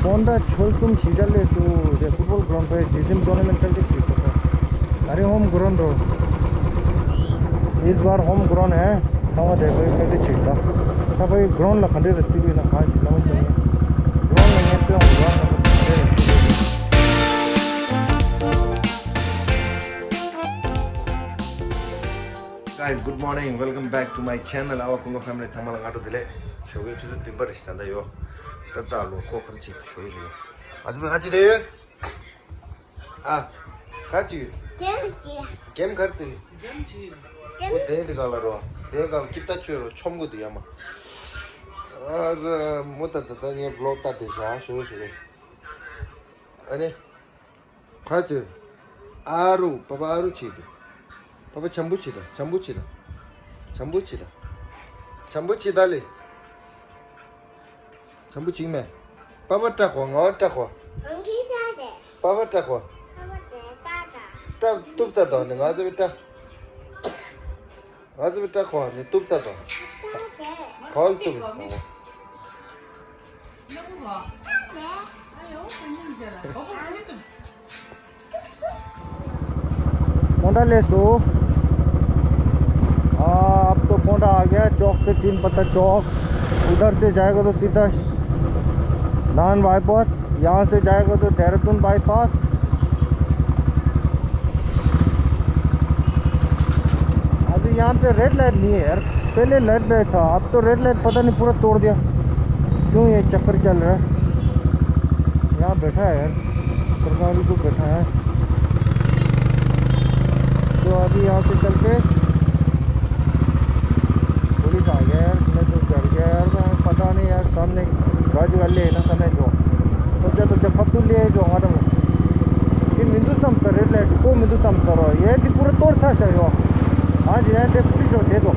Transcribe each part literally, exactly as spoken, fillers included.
སྤོན་ཊ་ཆོལ་གསུམ་གཞིས་ཆགས་སླེབས་སུ་རེད། ཕུཊ་བོལ་གྷ་རའུན་ཌ་པའི་ཇི་སིམ་ཊོར་ནཱ་མེན་ཊི་ཊར་ཀེཊ་ཞིག་ཐོབ་པ། ད་རིང་ཧོམ་གྷ་རའུན་ཌ་རོ། ཨིས་བར་ཧོམ་གྷ་རའུན་ཌ་ཧེ། ཚང་མ་དེ་པའི་ཀེཊ་ཞིག་ད། ད་པའི་གྷ་རའུན་ཌ་ལ་ག་འདྲས་རེད་བརྩི་གི་ཡོད་ན་གང་ཞིག་ལ་མ་བརྩི་ངེས། གྷ་རའུན་ཌ་ལ་ངས་སྟོན་འོང་། གྷ་རའུན་ཌ་ལ་ག་འདྲས་རེད་བརྩི་གི་ཡོད་ན། Guys, good morning. Welcome back to my channel. ཨ་བ་ཀུན་དགའ་ཕེ་མི་ལི་ཚང་མ་ལ་སྔ་དྲོ་བདེ་ལེགས། ཞོགས་ཀའི་ཆུ་ཚོད་བདུན་པ་རེད་ཤག་ད་ལྟ་ཡོད། ཏག་ཏག་ལོ་ཁོ་ཁར་ཅིག་ཞོགས་ཀའི་ཞོགས་ཀའི། ཨ་ཅི་བེ་ཧ་ཅི་རེད་ཡོད། ཨ། ག་ཅི་ཡོད། ཀེམ་ཅི། ཀེམ་གར་ཅི། ཀེམ་ཅི། ཨོ་དེ་འདི་ག་ལ་རོ། དེ་ག་ལ་ཀིབ་ཏ་ཆོས་རོ་ཆོམ་གོ་དུ་ཡ་མ། ཨ་ར་མོ་ཏ་ཏ་ཏ་ངའི་བློག་ཏ་དེ་ཤ་ཞོགས་ཀའི་ཞོགས་ཀའི། ཨ་ནི། ཁ་ཅིག་ཨ་རུ། པ་པ་ཨ་རུ་བྱེད་དུ། པ་པ་བྱམས་པོ་བྱེད་དང་། བྱམས་པོ་བྱེད་དང་། བྱམས་པོ་བྱེད་དང་། བྱམས་པོ་བྱེད་ད་ལེ། བྱམས་པོ་བྱེད་མེད། པ་པ་སྐྲག་གོ། ང་བ་སྐྲག་གོ། ཨང་ཀི་ཏ་དེ། པ་པ་སྐྲག་གོ། པ་པ་དེ་ཏ་ཏ། སྐྲག་གཏུབ་ཚ་དོ་ནི་ང་ཚོ་བི་སྐྲག་ང་ཚོ་བི་སྐྲག་གོ་ནི་གཏུབ་ཚ་དོ། ཏ་དེ། གོལ་གཏུབ་དང་། पोंडा ले सो। हाँ, अब तो पोंडा आ गया, चौक पे तीन पत्ता चौक। उधर से जाएगा तो सीधा नान बाईपास, यहाँ से जाएगा तो देहरादून बाईपास। अभी यहाँ पे रेड लाइट नहीं है यार, पहले लाइट लाइट था, अब तो रेड लाइट पता नहीं पूरा तोड़ दिया। क्यों ये चक्कर चल रहा है? यहाँ बैठा है यार, सरकार भी तो बैठा है। तो अभी यहाँ से चल के पुलिस आ गया यार, मैं तो डर गया यार, मैं पता नहीं यार, सामने गाड़ी वाले है ना समय को। तो जब तो जब फतू ले जो हमारा ये मिंदू सम कर रेड लाइट को मिंदू सम करो, ये भी पूरा तोड़ था शायद। आज यहाँ पे पुलिस जो दे दो।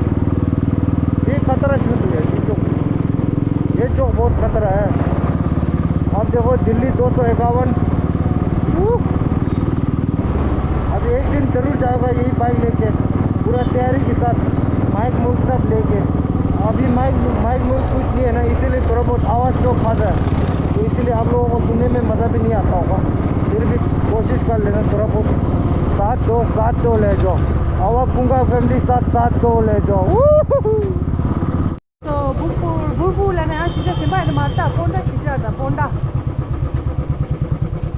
ये खतरा शुरू है, ये चौक, ये चौक बहुत खतरा है। अब देखो दिल्ली दो सौ इक्यावन। अब एक दिन जरूर जाऊंगा यही बाइक लेके, पूरा तैयारी के साथ, माइक मुइक सब लेके। अभी माइक, माइक मुइक कुछ नहीं है ना, इसीलिए थोड़ा बहुत आवाज़ चौक फंस है, तो इसीलिए आप लोगों को सुनने में मज़ा भी नहीं आता होगा। फिर भी कोशिश कर लेना थोड़ा बहुत। साथ दो, साथ दो ले जाओ। आवा कुंगा फैमिली साथ, साथ दो ले जाओ। Woohoo! तो बुरबुर, बुरबुर लेने आ, शीशा सिम्बा है, मारता, पोंडा शीशा था, पोंडा।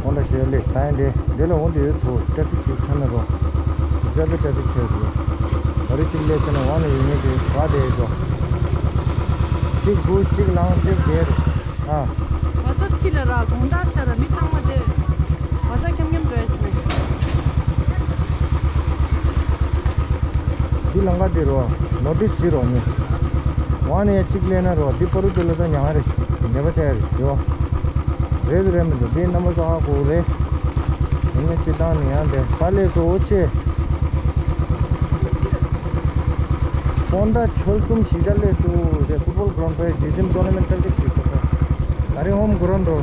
पोंडा शीशा ले, साइन दे, दे लो, ओंदे, तो ट्रैफिक की खाना रो। जब ट्रैफिक है, तो बड़ी चिल्ले से ना, वाले यूनिट, खा दे, तो। चिक घूस, चिक लांग, चिक घेर। ཨ། ང་ཚོ་ཕྱི་ལ་ར་དགོང་དག་ཆ་ར་མི་ཚང་མ་དེ་ང་ཚོ་འཁྱམ་འཁྱམ་འགྲོ་ཡ་ཞིག་རེད། འདི་ལམ་ཁ་འདི་རོ། ནོ་ཊིས་བྱེད་རོགས་གཉིས། ཝང་ནས་གཅིག་ལས་ན་རོ། འདི་པ་རུ་དེ་ལ་ད་ཉང་རེད། ཉེ་པ་ཆ་ཡ་རེད་ཡོ། རེད་རེད་མི་འདུག་འདི་རྣམ་པ་ཚོ་ཧ་གོ་རེད། ཡིན་ན་སྤྱི་བཏང་ནི་ཡང་འདི་པ་ལས་སོ་ཆེ། སྤོན་ཊ་ཆོལ་གསུམ་གཞིས་ཆགས་སླེབས་སུ་རེད། ཕུཊ་བོལ་གྷ་རའུན་ཌ་པའི་ཇི་སིམ་ཊོར་ནཱ་མེན་ཊི་ཊར་ཀེཊ་ཞིག་ཐོབ་པ། ད་རིང་ཧོམ་གྷ་རའུན་ཌ་རོ།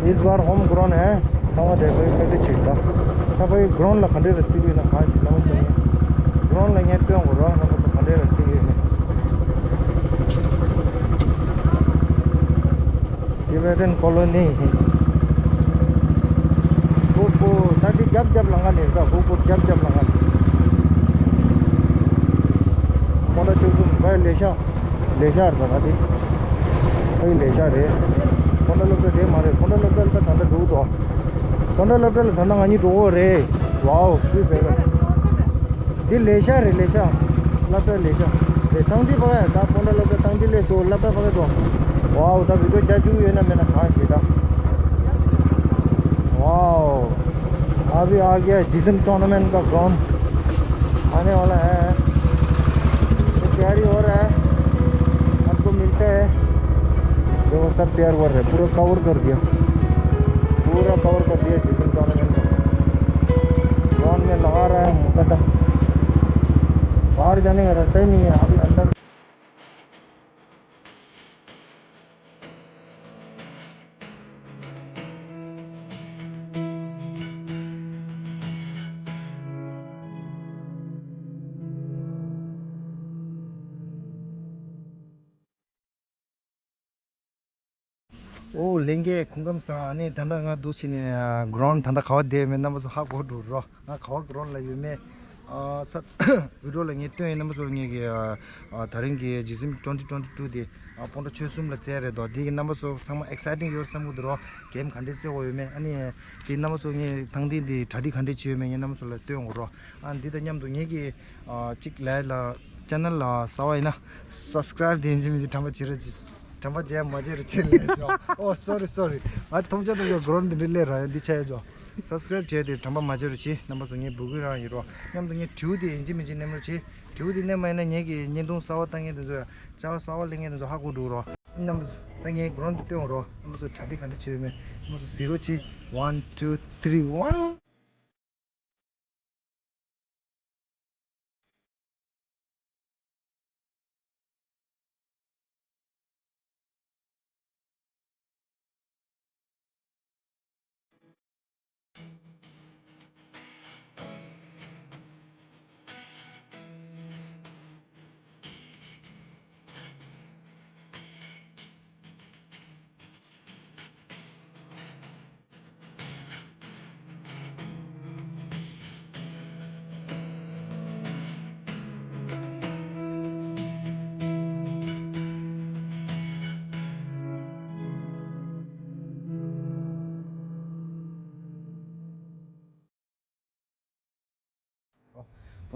ཨིས་བར་ཧོམ་གྷ་རའུན་ཌ་ཧེ། ཚང་མ་དེ་པའི་ཀེཊ་ཞིག་ད། ད་པའི་གྷ་རའུན་ཌ་ལ་ག་འདྲས་རེད་བརྩི་གི་ཡོད་ན་གང་ཞིག་ལ་མ་བརྩི་ངེས། གྷ་རའུན་ཌ་ལ་ངས་སྟོན་དགོས་རོགས་ང་ཚོ་ག་འདྲས་རེད་བརྩི་གི་ཡོད་ན། Tibetan colony། ཧོ་ཧོ། ད་འདི་རྒྱབ་རྒྱབ་ལ་ང་ནས་ད་ཧོ་ཧོ་རྒྱབ་རྒྱབ་ལ་ང་ནས། སྤོན་ཊ་ཆོལ་གསུམ་བས་ལས་ཤག་ལས་ཤག་རེད་ད་ང་འདི། ཨེ་ལས་ཤག་རེད། སྤོན་ཊ་སློབ་གྲྭ་དེ་མ་རེད། སྤོན་ཊ་སློབ་གྲྭ་ལ་ད་ད་ལྟ་འགྲོ་གི་འདུག་སྤོན་ཊ་སློབ་གྲྭ་ལ་ད་ལྟ་ང་གཉིས་འགྲོ་གི་རེད། ཝའོ་སུས་བས་ག་འདི་ལས་ཤག་རེད། ལས་ཤག་སློབ་གྲྭ་ལས་ཤག་རེད། ཐང་ཏི་པ་ག་ད་སྤོན་ཊ་སློབ་གྲྭ་ཐང་ཏི་ལས་སོ་སློབ་གྲྭ་པ་ག་དོ། ཝའོ་ད་བི་ཌིའོ་རྒྱག་རྒྱུ་ཡོད་ན་མེད་ན་གང་ཤེས་ད། ཝའོ། अभी आ गया जिसिम टूर्नामेंट का ग्राउंड। आने वाला है, तो तैयारी हो रहा है, आपको मिलते हैं। देखो सब तैयार हो रहे हैं, पूरा कवर कर दिया, पूरा कवर कर दिया जिसिम टूर्नामेंट में। ग्राउंड में लगा रहा है मुकदम, बाहर जाने का रास्ता ही नहीं है अभी अंदर। ཨོ་ལྷན་རྒྱས་སྐུ་ཁམས་བཟང་། ཨ་ནི་ད་ལྟ་ང་འདུག་བྱས་ནས་གྷ་རའུན་ཌི་ད་ལྟ་ག་པར་བསྡད་ཡོད་མེད་རྣམ་པ་ཚོ་ཧ་གོ་འགྲོ་རོགས། ང་ག་པར་གྷ་རའུན་ཌི་ལ་ཡོད་མེད་ཨ་ཚ་བི་ཌི་ཡོ་ལ་ངས་སྟོན་ཡིན། རྣམ་པ་ཚོར་ངས་ཀྱི་ཨ་ཨ་ད་རིང་གི་ཇི་སིམ་twenty twenty two དེ་ཨ་སྤོན་ཊ་ཆོལ་གསུམ་ལ་བཙལ་རེད་དོ། དེ་གི་རྣམ་པ་ཚོ་ཚང་མ་ཨེག་སའི་ཊིང་ཡོད་བསམ་གི་འདུག་རོགས། གེམ་ག་འདྲས་རྩེ་བ་ཡོད་མེད། ཨ་ནི་དེ་རྣམ་པ་ཚོ་ངས་ཐང་ཐིང་དེ་གྲ་སྒྲིག་ག་འདྲས་བྱས་ཡོད་མེད་ངས་རྣམ་པ་ཚོ་ལ་སྟོན་དགོས་རོགས། ཨ་འདི་དང་མཉམ་དུ་ངས་ཀྱི་ཨ་གཅིག་ལས་ལ་ཅེ་ནལ་ལ་གསར་པ་ཡིན་ན་སབ་སི་ཀ་རའིབ་དེ་ཡིན་གཅིག་མིན་གཅིག་དྲན་པ་བརྗེད་ར་དྲན་པ་བརྗེད་མ་བརྗེད་ར་བྱེད་ལས་ཅོ། ཨོ་སོ་རི་སོ་རི། ང་ཐོམ་ཆ་དང་ཡོ་གྷ་རའུན་ཌི་འདི་འདྲའི་ལས་ར་ཡ་འདི་ཆ་ཡ་ཅོ། སབ་སི་ཀ་རའིབ་བྱས་ཏེ་དྲན་པ་མ་བརྗེད་ར་བྱེད། རྣམ་པ་ཚོ་ངའི་འབོད་སྐུལ་རང་ཡིན་རོགས། མཉམ་དུ་ངའི་དྲིའུ་དེ་ཡིན་གཅིག་མིན་གཅིག་མནན་ར་བྱེད། དྲིའུ་དེ་མནན་མ་ཡིན་ན་ངེད་ཀྱི་བརྙན་ཐུང་གསར་པ་བཏང་མཁན་དེ་ཚོ་ཡ་ཅ་བ་གསར་པ་ལེན་མཁན་དེ་ཚོ་ཧ་གོ་འགྲོ་རོགས། རྣམ་པ་ཚོ་ད་ངའི་གྷ་རའུན་ཌི་སྟོན་རོགས། རྣམ་པ་ཚོ་གྲ་སྒྲིག་ག་འདྲ་བྱས་ཡོད་མེད། རྣམ་པ་ཚོ་གཟིགས་རོགས་གྱིས། One, two, three, one.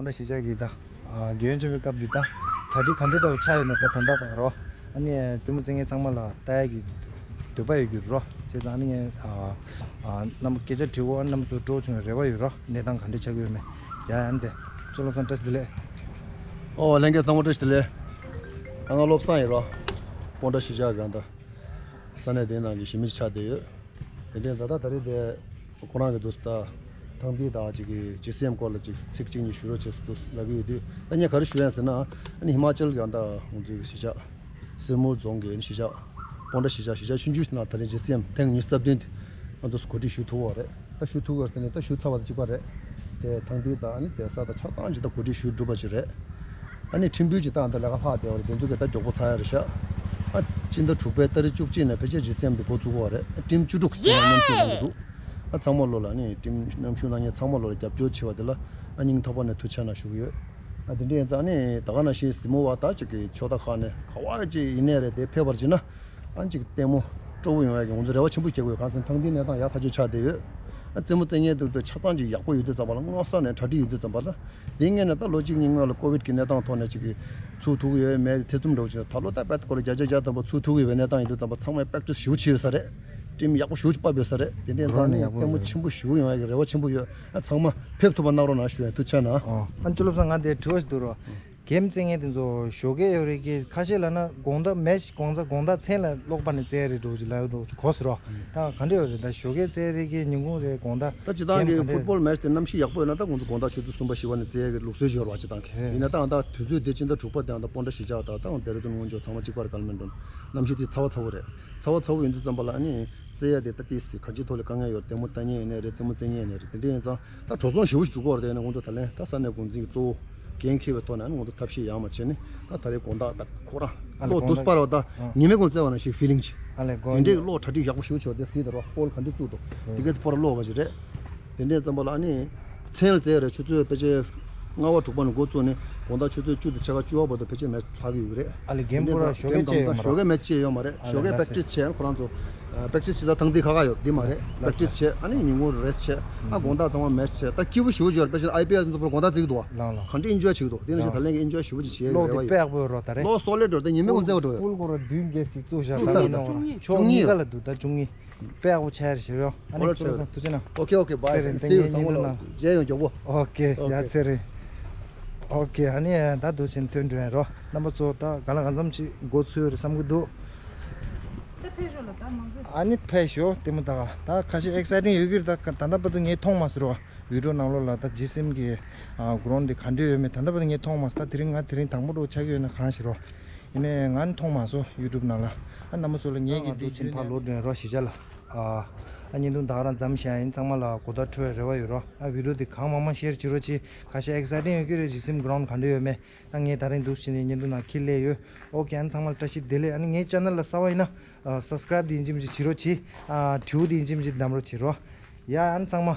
སྤོན་ཊ་གཞིས་ཆགས་ཀྱི་ད་རྒན་ཡོལ་བྱུང་བའི་སྐབས་འདི་ད་གྲ་སྒྲིག་ག་འདྲ་འདྲ་བོ་ཆགས་ཡོད་ན་ད་ད་ལྟ་དང་རོ། ཨ་ནི་རྩེད་མོ་རྩེ་མཁན་ཚང་མ་ལ་ལྟ་ཡག་གི་འདོད་པ་ཡོད་རྒྱུ་རོ། བྱས་ཙང་ཨ་ནི་ངས་རྣམ་པ་སྐད་ཆ་དྲི་བ་རྣམ་པ་ཚོ་སྤྲོ་བྱུང་བའི་རེ་བ་ཡོད་རོ། གནས་སྟངས་ག་འདྲ་ཆགས་ཀྱི་ཡོད་མེད། ཡ་ཡ་འདི་ཅོ་བློ་བཟང་བཀྲ་ཤིས་བདེ་ལེགས། ཨོ་ལྷན་རྒྱས་ཚང་མ་བཀྲ་ཤིས་བདེ་ལེགས། ཨ་ང་བློ་བཟང་ཡིན་རོ། སྤོན་ཊ་གཞིས་ཆགས་གང་ད་ས་གནས་དེའི་ནང་གི་གཞིས་མི་ཆགས་བསྡད་ཡོད། དེ་འདྲའི་ད་ལྟ་ད་རེས་དེ་ཁོ་རང་གི་འདུག་ད་ཐང་ཐིག་དང་ཅིག་གི་ཇི་སི་ཨེམ་སྐོར་ལ་ཅིག་ཚིག་གཅིག་གཉིས་ཞུ་རོགས་བྱེད་སུ་འདུག་ལབ་ཀྱི་ཡོད་དུས། ད་ངས་ག་རེ་ཞུ་ཡ་ཟེར་ན། ཨ་ནི་ཧི་མ་ཅལ་གྱི་ཨ་ད་ང་ཚོའི་གཞིས་ཆགས་སེར་མོ་རྫོང་གི་གཞིས་ཆགས་སྤོན་ཊ་གཞིས་ཆགས་གཞིས་ཆགས་ཆུང་ཆུང་ཞིག་ནང་ད་རེས་ཇི་སི་ཨེམ་ཐེངས་ཉི་ཤུ་རྩ་བདུན་དེ་ང་ཚོ་གོ་སྒྲིག་ཞུ་ཐུབ་པ་རེད། ད་ཞུ་ཐུབ་པ་ཟེར་ནས་ད་ཞུ་ཚར་བ་དང་གཅིག་པ་རེད། དེ་ཐང་ཐིག་དང་ཨ་ནི་དེ་ས་དང་ཆ་ཚང་ཅིག་ད་གོ་སྒྲིག་ཞུ་གྲུབ་པ་ཅིག་རེད། ཨ་ནི་ཁྲིམས་དཔོན་ཅིག་ད་ཨ་ད་ལས་ཀ་ལྷག་བསྡད་པ་རེད། དེ་ཚོ་གི་ད་མགྱོགས་པོ་ཚར་ཡ་རེད་ཤག་ཨ་སྤྱི་ཟླ་དྲུག་པའི་ཏ་རིག་བཅུ་གཅིག་ནས་ཕལ་ཆེར་ཇི་སི་ཨེམ་དེ་འགོ་ཚུགས་པ་རེད། ཨ་ཊིམ་བཅུ་དྲུག་ཅིག་མཉམ་ཞུགས་གནང་གི་འདུག་ཨ་ཚང་མ་ལོ་ལ་ཨ་ནི་ཊིམ་མཉམ་ཞུགས་གནང་མཁན་ཚང་མ་ལོ་ལ་རྒྱབ་སྐྱོར་བྱས་པ་དེ་ལ་ཨ་སྙིང་ཐག་པ་ནས་ཐུགས་རྗེ་གནང་ཞུ་གི་ཡོད། ཨ་དེ་འདྲ་ཡིན་ཙང་ཨ་ནི་ད་ག་ནང་བཞིན་གཟིགས་མོ་བ་དག་ཅིག་གི་ཕྱོགས་མཐའ་ཁག་ནས་ག་བ་ཅིག་ཡིན་ནའི་རེད། དེ་ཕེབས་པར་བྱས་ན། ཨ་ཅིག་ལྟད་མོ་སྤྲོ་པོ་ཡོང་ཡག་གི་ང་ཚོ་རེ་བ་ཆེན་པོ་བྱེད་དགོས། གང་ཟེར་ན་ཐང་ཐིག་གནས་སྟངས་ཡག་ཐག་ཆོད་ཆགས་བསྡད་ཡོད། ཨ་རྩེད་མོ་རྩེ་མཁན་དེ་ཚོ་ཆ་ཚང་ཅིག་ཡག་པོ་ཡོད་དུས་ཙམ་པ་ལ་སྔོ་སོ་ནས་གྲ་སྒྲིག་ཡོད་དུས་ཙམ་པ་ལ། དེ་སྔོན་ནས་ད་ལོ་གཅིག་གཉིས་སྔོན་ལ་ཀོ་བིད་ཀྱི་གནས་སྟངས་ཐོག་ནས་ཅིག་གི་ཚུགས་ཐུབ་ཀྱི་ཡོད་མེད་དེ་ཐེ་ཚོམ་འདྲ་བོ་ཅིག་ད་ལོ་ད་དཔེ་སྐོར་ལ་བརྒྱ་ཆ་བརྒྱ་ཐམ་པ་ཚུགས་ཐུབ་ཀྱི་ཡོད་པའི་གནས་སྟངས་ཡིན་དུས་ཙམ་པ་ཚང་མས་པེག་ཊི་སི་ཞེ་པོ་བྱས་ཡོད་ས་རེད། ཊིམ་ཡག་པོ་ཞེ་པོ་ཅིག་ཕབ་ཡོད་ས་རེད། དེ་འདྲའི་ནང་ནས་ཡང་ལྟད་མོ་ཆེན་པོ་ཞེ་པོ་ཡོང་ཡག་གི་རེ་བ་ཆེན་པོ་ཡོད། ཨ་ཚང་མ་ཕེབས་ཐུབ་པ་གནང་རོགས་གནང་ཞུ་ཡ། ཐུགས་རྗེ་གནང་། ཨ་ཅོ་བློ་བཟང་ང་དེ་དྲི་བ་ཞིག་འདུག་རོགས། གེམ་རྩེ་མཁན་དེ་ཚོ་ཞོགས་ཀས་ཡོད་རེད་ཀྱི། ཁ་ཤས་ལབ་ན་དགོང་དག་མེ་ཆི་དགོང་དག་དགོང་དག་མཚན་ལ་གློག་པ་ནས་རྩེ་རེད་འགྲོ་ཅིག་ལབ་འགྲོ་ཅིག་གོ་སོང་རོགས། ད་ག་འདྲ་ཡོད་རེད། ད་ཞོགས་ཀས་རྩེ་རེད་ཀྱི། ཉིན་གུང་རེད། དགོང་དག་སྤྱི་བཏང་གི་ཕུཊ་བོལ་མེ་ཆི་དེ་གནམ་གཤིས་ཡག་པོ་ཡོད་ན་ད་ཁོང་ཚོ་དགོང་དག་ཆུ་ཚོད་གསུམ་པ་བཞི་པ་ནས་རྩེ་ཡག་གི་ལུགས་སྲོལ་ཅིག་ཡོད་རེད་པ། སྤྱི་བཏང་གི་ཡིན་ན་ད་ད་དུས་ཚོད་དེ་སྤྱི་ཟླ་དྲུག་པ་དེ་ད་སྤོན་ཊ་གཞིས་ཆགས་དང་ད་ལྡེ་ར་ལྡུན་སྔོན་ཆོག་ཚང་མ་གཅིག་པ་རེད། ཀ་ལ་མན་ཌོན་གནམ་གཤིས་དེ་ཚ་བ་ཚ་བོ་རེད། ཚ་བ་ཚ་བོ་ཡིན་དུས་ཙམ་པ་ལ་ཨ་ནི་རྩེ་ཡག་དེ་ད་ཏིས་གང་ཅིའི་ཐོག་ལ་དཀའ་ངལ་ཡོད་རེད། ལྟད་མོ་ལྟ་མཁན་ཡིན་ནའི་རེད། རྩེད་མོ་རྩེ་མཁན་ཡིན་ནའི་རེད། དེ་འདྲ་ཡིན་ཙང་། ད་འགྲོ་སོང་ཞེ་པོ་ཞིག་འགྲོ་གི་རེད་དེ། ཨ་ནི་ང་ཚོ་ད་ལན་ད་ས་གནས་འགོ་འཛིན་གྱི་གཙོ་བོ་འགན་འཁྱེར་བའི་ཐོག་ནས་ཨ་ནི་ང་ཚོ་ཐབས་ཤེས་ཡག་མ་བྱས་ནས་ད་ད་རེས་དགོང་དག་ད་ཁོ་རང་ཨ་ལས་གློག་དུ་དགོང་དག་སྤར་བ་ད་ཨ་ཉི་མའི་གུང་བཙལ་བ་ནང་བཞིན་ཕི་ལིང་ཅིག་ཨ་ལས་དེ་དགོང་འདྲའི་གློག་གྲ་སྒྲིག་ཡག་པོ་ཞེ་པོ་བྱས་པ་དེ་གཟིགས་དང་རོ། སྤོལ་ག་འདྲ་བཙུགས་འདུག་དེ་གའི་ཕོ་ར་གློག་ག་ཅིག་རེད། དེ་འདྲའི་ཙམ་པ་ལ་ཨ་ནི་མཚན་ལ་བཙལ་རེད། ཆུ་ཚོད་ཕལ་ཆེར་ལྔ་པ་དྲུག་པ་ནས་འགོ་བཙུགས་ནས་དགོང་དག་ཆུ་ཚོད་བཅུ་དང་ཕྱེད་ཀ་བཅུ་པ་བར་དུ་ཕལ་ཆེར་མེ་ཆི་ལྷག་གི་ཡོད་རེད། ཨ་ལས་རྒན་ཕོ་ར་ཞོགས་ཀས་བཅད་ཡོད་མ་རེད། ཞོགས་ཀས་མེ་ཆི་བཅད་ཡོད་མ་རེད། ཨ་ལས་ཞོགས་ཀས་པེག་ཊིས་བྱས། ཁོ་རང་ཚོ་པེག་ཊིས་བྱེད་ས་ཐང་དེ་ཁ་ཁ་ཡོད་དེ་མ་རེད། པེག་ཊིས་བྱས་ཨ་ནི་ཉིན་གུང་རེ་སི་ཊི་བྱས། ཨ་དགོང་དག་ཚང་མ་མེ་ཆི་བྱས། ད་སྐྱིད་པོ་ཞེ་པོ་ཅིག་ཡོད་རེད། དཔེ་ཆ་ཨའི་པི་ཨེལ་ཚོ་ཕོ་ར་དགོང་དག་རྩེ་གི་འདུག་བ། ལང་ལང་ག་འདྲ་ཨིན་ཇོའི་བྱེད་ཀྱི་འདུག་དེ་ནང་བཞིན་ད་ལན་གྱི་ཨིན་ཇོའི་ཞེ་པོ་ཅིག་བྱེད་ཡ་གི་གློག་རེ་དེ་བ་ཡོད། དཔེ་ཡག་པོ་ཡོད་རོགས་ད་རེད། གློག་སོ་ལེ་ཌི་རེད་དེ། ཉི་མའི་གུང་བཙལ་བ་འགྲོ་ཡོད། ཕུལ་སྐོར་བདུན་བརྒྱད་ཅིག་བཙུགས་བཞག་བཙུགས་ཚར་ད་ཡིན་ནོ་ར་ཆུང་གཉིས་ཆུང་གཉིས་ཀ་ལ་འདུག་ད་ཆུང་གཉིས་དཔེ་ཡག་པོ་ཆགས་རེད་ཞེས་ཡོད། ཨ་ནི་ཨོ་ལེ་ཆུ་ཚོད་ཐུགས་རྗེ་གནང་། ཨོ་ཁེ་ཨོ་ཁེ་བྷའི། ཚེ་རིང་ཚེ་རིང་ཚང་མ་ལོ་རྗེས་ཡོང་མགྱོགས་པོ། ཨོ་ཁེ་ཡ་ཚེ་རིང་། ཨོ་ཁེ་ཨ་ནི་ད་འདུག་ཕྱིན་ཐོན་འགྲོ་ཡ་རོ། རྣམ་པ་ཚོ་ད་ག་ལ་གང་འཚམ་ཅིག་འགོ་ཚུགས་ཡོད་རེད་བསམ་གྱི་འདུག་ད་ཕེབས་ཤོག་ལ་ད་མང་ཚོད། ཨ་ནི་ཕེབས་ཤོག་ལྟད་མོ་ད་ག་ད་ཁ་ཤས་ཨེག་སའི་ཊིང་ཡོད་ཀྱི་རེད། ད་ད་ལྟ་བར་དུ་ངས་མཐོང་མ་སོང་རོ། བི་ཌི་ཡོ་ནང་ལོགས་ལ་ད་ཇི་སི་ཨེམ་གི་ཨ་གྷ་རའུན་ཌི་དེ་ག་འདྲ་ཡོད་མེད་ད་ལྟ་བར་དུ་ངས་མཐོང་མ་སོང་། ད་དེ་རིང་ང་དེ་རིང་དང་པོ་འདྲ་ཆགས་ཀྱི་ཡོད་ན་གང་ཞིག་རོ། ཡིན་ནའི་ང་ནི་མཐོང་མ་སོང་ཡུ་ཊུབ་ནང་ལ། ཨ་རྣམ་པ་ཚོ་ལ་ངས་ཀྱི་འདུག་ཕྱིན་ཕར་ལོག་འགྲོ་ཡ་རོ་གཞིས་ཆགས་ལ། ཨ་ཨ་བརྙན་ཐུང་ད་ག་རང་མཚམས་བཞག་ཡིན། ཚང་མ་ལ་གོ་བརྡ་འཕྲོད་རེ་བ་ཡོད་རོ། ཨ་བི་ཌི་ཡོ་འདི་གང་མང་མང་ཤེར་བྱེད་རོགས་གྱིས། ཁ་ཤས་ཨེག་སའི་ཊིང་ཡོད་ཀྱི་རེད། ཇི་སིམ་གྷི་རའུན་ག་འདྲ་ཡོད་མེད། ད་ངས་ད་རིང་འདུག་བྱས་ནས་བརྙན་ཐུང་ནང་འཁྱེར་སླེབས་ཡོད། ཨོ་ཁེ། ཨ་ནི་ཚང་མ་ལ་བཀྲ་ཤིས་བདེ་ལེགས། ཨ་ནི་ངའི་ཅེ་ནལ་ལ་གསར་པ་ཡིན་ན་ཨ་སབ་སི་ཀ་རའིབ་འདི་ཡིན་གཅིག་མིན་གཅིག་བྱེད་རོགས་གྱིས། ཨ་དྲིའུ་འདི་ཡིན་གཅིག་མིན་གཅིག་བདམས་རོགས་བྱེད་རོགས། ཡ། ཨ་ནི་ཚང་མ་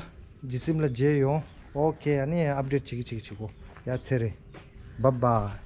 ཇི་སིམ་ལ་མཇལ་ཡོང་། ཨོ་ཁེ། ཨ་ནི་ཨབ་ཌེཊ་བྱེད་ཀྱི་བྱེད་ཀྱི་བྱེད་གོ། ཡ། ཚེ་རིང་། བཱའི་བཱའི།